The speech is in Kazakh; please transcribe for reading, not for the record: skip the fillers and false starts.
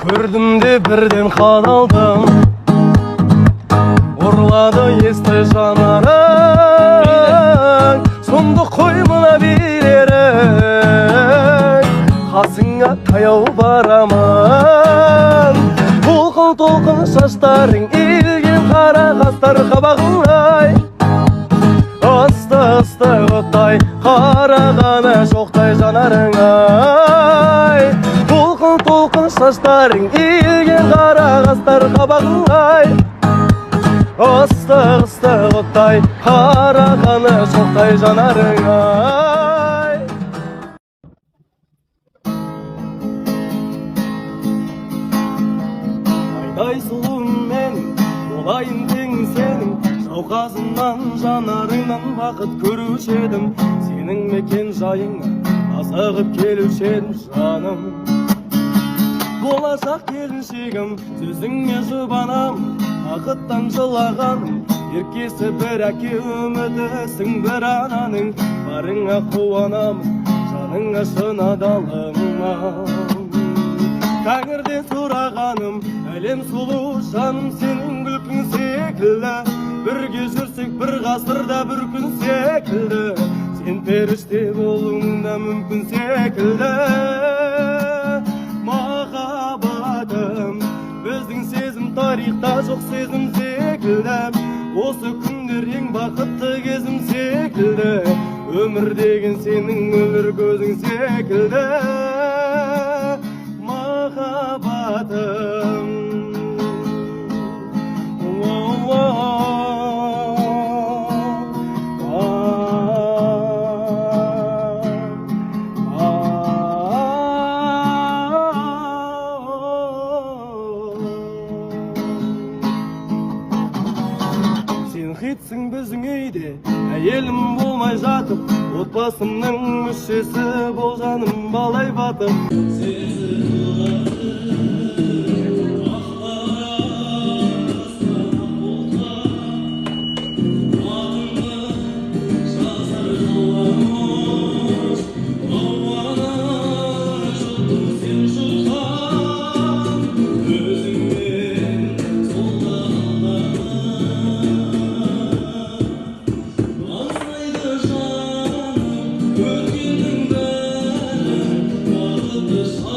Көрдім де бірден қадалдым. Ұрлады есті жанарың, сұмдық қой мына билерің. Қасыңа таяу барамын. Толқын толқын шаштарың, иілген қара қастар қабағың-ай. Ыстық ыстық оттай, қарағаны жоқтай жанарың-ай. Толқын толқын шаштарың, иілген қара қастар қабағың-ай. Ыстық ыстық оттай, қарағаны жоқтай жанарың-ай. Айдай сұлуым менің, болайын теңің сенің. Жауқазыннан жанарыңнан бақыт көруші едім. Сенің мекен жайыңа асығып келуші едім жаным. Болашақ келіншегім, сөзіңе жұбанамын. Бақыттан жылағаным, еркесі бір әке, үмітісің бір ананың. Барыңа қуанамын, жаныңа шын адалымын. Тәңірден сұрағаным, әлем сұлу жаным сенің күлкің секілді. Бірге жүрсек бір ғасырда бір күн секілді. Сен періште болуың да мүмкін секілді. Махаббатым, біздің сезім тарихта жоқ сезім секілді. Осы күндер ең бақытты кезім секілді. Өмір деген сенің мөлдір көзің секілді. Махаббатым. Сен хитсің біздің үйде, әйелім болмай жатып, отбасымның мүшесі бол жаным балай батып. Өткеннің бәрі уақыты.